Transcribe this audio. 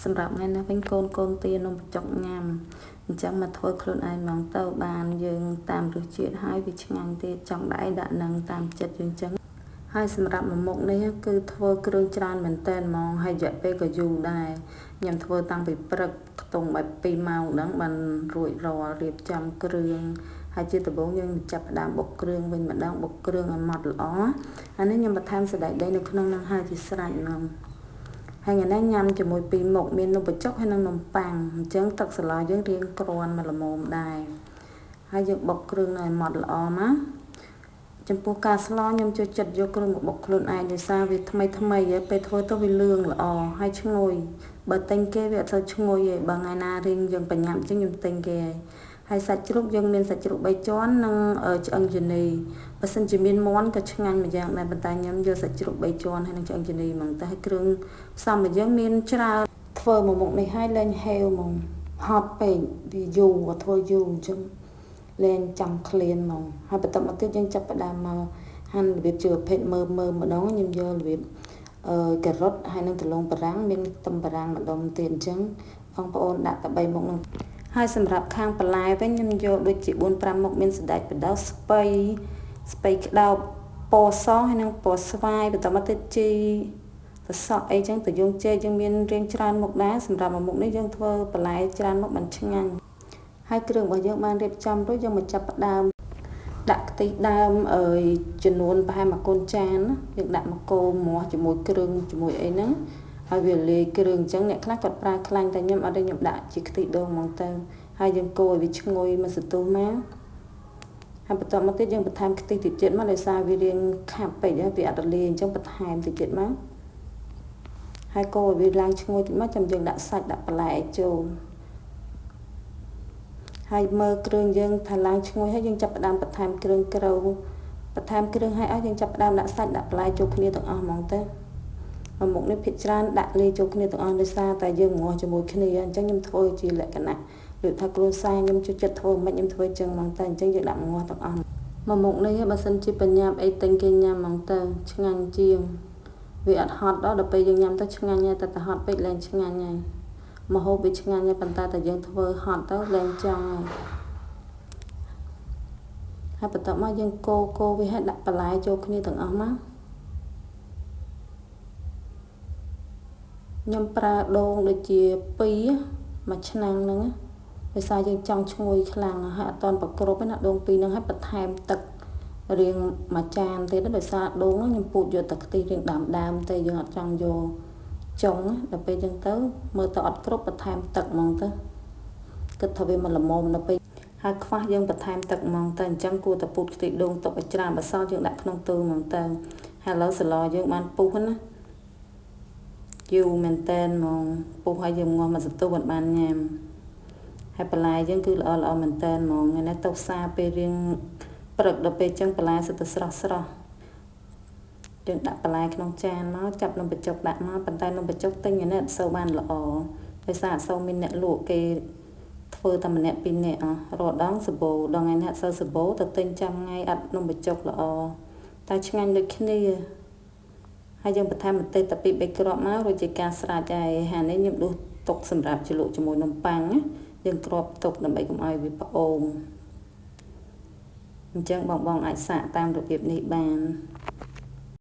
សម្រាប់ថ្ងៃនេះវិញកូនកូនទានំបញ្ចុកញ៉ាំអញ្ចឹងមកធ្វើខ្លួនឯងហ្មងទៅបានយើងតាមរសជាតិហើយវាឆ្ងាញ់ទៀតចង់ដាក់អីដាក់នឹងតាមចិត្តយើងចឹងហើយសម្រាប់មួយមុខនេះគឺធ្វើគ្រឿងច្រើនមែនតើហ្មងហើយរយៈពេលក៏យូរដែរខ្ញុំធ្វើតាំងពីព្រឹកខ្ទង់បែប2ម៉ោងហ្នឹងបានរួចរាល់រៀបចំគ្រឿងហើយជាដំបូងយើងចាប់ផ្ដើមបុកគ្រឿងវិញម្ដងបុកគ្រឿងឲ្យម៉ត់ល្អអានេះខ្ញុំបន្ថែមសណ្តែកដីនៅក្នុងហ្នឹងហើយជាស្រេចហ្មងហើយថ្ងៃនេះញ៉ាំជាមួយពីរមុខមាននំបញ្ចុកហើយនិងនំប៉័ងអញ្ចឹងទឹកសម្លយើងរៀងគ្រាន់មកល្មមដែរហើយយើងបុកគ្រឿងឲ្យម៉ត់ល្អមកចំពោះការស្លខ្ញុំចូលចិត្តយកគ្រឿងមកបុកខ្លួនឯងដោយសារវាថ្មីថ្មីហើយពេលធ្វើទៅវាលឿងល្អហើយឈ្ងុយបើទិញគេវាអត់សូវឈ្ងុយទេបើថ្ងៃណារៀងយើងបញ្ញាប់អញ្ចឹងខ្ញុំទិញគេហើយសាច់ជ្រូកយើងមានសាច់ជ្រូក3ជាន់និងឆ្អឹងជំនីបើសិនជាមានមាន់ក៏ឆ្ងាញ់មួយយ៉ាងដែរប៉ុន្តែខ្ញុំយកសាច់ជ្រូក3ជាន់ហើយនិងឆ្អឹងជំនីហ្មងតែគ្រឿងផ្សំរបស់យើងមានច្រើនធ្វើមួយមុខនេះហើយលែងហេវហ្មងហត់ពេកវាយូរធ្វើយូរអញ្ចឹងលែងចង់ឃ្លានហ្មងហើយបន្តមកទៀតយើងចាប់ផ្ដើមមកហាន់របៀបជាប្រភេទមើមើម្ដងខ្ញុំយករបៀបការ៉ុតហើយនឹងដំឡូងបារាំងមានខ្ទឹមបារាំងម្ដុំទៀតអញ្ចឹងបងប្អូនដាក់តែ3មុខនឹងហើយសម្រាប់ខាងបន្លែវិញខ្ញុំយកដូចជា4 5មុខមានសណ្តែកបណ្ដោះស្ពៃស្ពៃក្តោបពណ៌សហើយនិងពណ៌ស្វាយបន្តមកទៀតជីត្រសក់អីចឹងទៅយើងចេកយើងមានរៀងច្រើនមុខដែរសម្រាប់មួយមុខនេះយើងធ្វើបន្លែច្រើនមុខបានឆ្ងាញ់ហើយគ្រឿងរបស់យើងបានរៀបចំរួចយើងមកចាប់ផ្ដើមដាក់ខ្ទិះដើមអើយចំនួនប្រហែលមួយកូនចានយើងដាក់មកគោមាស់ជាមួយគ្រឿងជាមួយអីហ្នឹងហើយវាលាយគ្រឿងអញ្ចឹងអ្នកខ្លះគាត់ប្រើខ្លាញ់តែខ្ញុំអត់ទេខ្ញុំដាក់ជាខ្ទិះដូងហ្មងទៅហើយយើងកូរឲ្យវាឈ្ងុយមួយសន្ទុះមកហើយបន្តមកទៀតយើងបន្ថែមខ្ទិះតិចទៀតមកដោយសារវារៀងខាប់ពេកហើយវាអត់រលាយអញ្ចឹងបន្ថែមតិចទៀតមកហើយកូរឲ្យវាឡើងឈ្ងុយតិចមកចាំយើងដាក់សាច់ដាក់បន្លែឲ្យចូលហើយមើលគ្រឿងយើងថាឡើងឈ្ងុយហើយយើងចាប់ផ្ដើមបន្ថែមគ្រឿងក្រៅបន្ថែមគ្រឿងហើយអស់យើងចាប់ផ្ដើមដាក់សាច់ដាក់បន្លែចូលគ្នាទាំងអស់ហ្មងទៅមួយមុខនេះភាគច្រើនដាក់លាយចូលគ្នាទាំងអស់ដោយសារតែយើងងាស់ជាមួយគ្នាអញ្ចឹងខ្ញុំធ្វើជាលក្ខណៈដូចថាគ្រួសារខ្ញុំចូលចិត្តធ្វើមិនខ្ញុំធ្វើចឹងហ្មងតែអញ្ចឹងយើងដាក់ងាស់ទាំងអស់មួយមុខនេះបើសិនជាបញ្ញាប់អីទិញគេញ៉ាំហ្មងទៅឆ្ងាញ់ជាងវាអត់ហត់ដល់ពេលយើងញ៉ាំទៅឆ្ងាញ់ហើយតែតែហត់ពេកលែងឆ្ងាញ់ហើយម្ហូបវាឆ្ងាញ់ហើយប៉ុន្តែតែយើងធ្វើហត់ទៅលែងចង់ហើយហើយបន្ទាប់មកយើងកូរកូរវាឲ្យដាក់បន្លែចូលគ្នាទាំងអស់មកខ្ញុំប្រើដូងដូចជា2មួយឆ្នាំងហ្នឹងដោយសារយើងចង់ឈ្ងុយខ្លាំងហើយអត់តន់ប្រគ្រប់ទេណាដូង2ហ្នឹងហើយបន្ថែមទឹករៀងមួយចានទៀតដោយសារដូងហ្នឹងខ្ញុំពូតយកតែខ្ទិះរៀងដើមដើមទេយើងអត់ចង់យកចុងដល់ពេលចឹងទៅមើលទៅអត់គ្រប់បន្ថែមទឹកហ្មងទៅគិតថាវាមិនល្មមដល់ពេលហើយខ្វះយើងបន្ថែមទឹកហ្មងទៅអញ្ចឹងគួរតែពូតខ្ទិះដូងទុកឲ្យច្រើនបើសល់យើងដាក់ក្នុងទូហ្មងទៅហើយឥឡូវសម្លយើងបានពុះណាយូរមែនតែនហ្មងពុះឲ្យយើងងាស់មួយសន្ទុះមិនបានញ៉ាំហើយបន្លែយើងគឺល្អល្អមែនតែនហ្មងថ្ងៃនេះទៅផ្សារពេលរៀងព្រឹកដល់ពេលចឹងបន្លែសិតតែស្រស់ស្រស់យើងដាក់បន្លែក្នុងចានមកចាប់នំបញ្ចុកដាក់មកប៉ុន្តែនំបញ្ចុកទិញអានេះអត់សូវបានល្អដោយសារអត់សូវមានអ្នកលក់គេធ្វើតែម្នាក់ពីរនាក់អស់រាល់ដងសបោដល់ថ្ងៃនេះអត់សូវសបោទៅទិញចាំថ្ងៃអត់នំបញ្ចុកល្អតែឆ្ងាញ់ដូចគ្នាហើយយើងបន្ថែមម្ទេសតែ2 3គ្រាប់មករួចជាការស្រេចហើយហានេះខ្ញុំដួសទុកសម្រាប់ជ្រលក់ជាមួយនំប៉័ងណាយើងគ្រាប់ទុកដើម្បីកុំឲ្យវាផ្អូមអញ្ចឹងបងបងអាចសាកតាមរបៀបនេះបាន។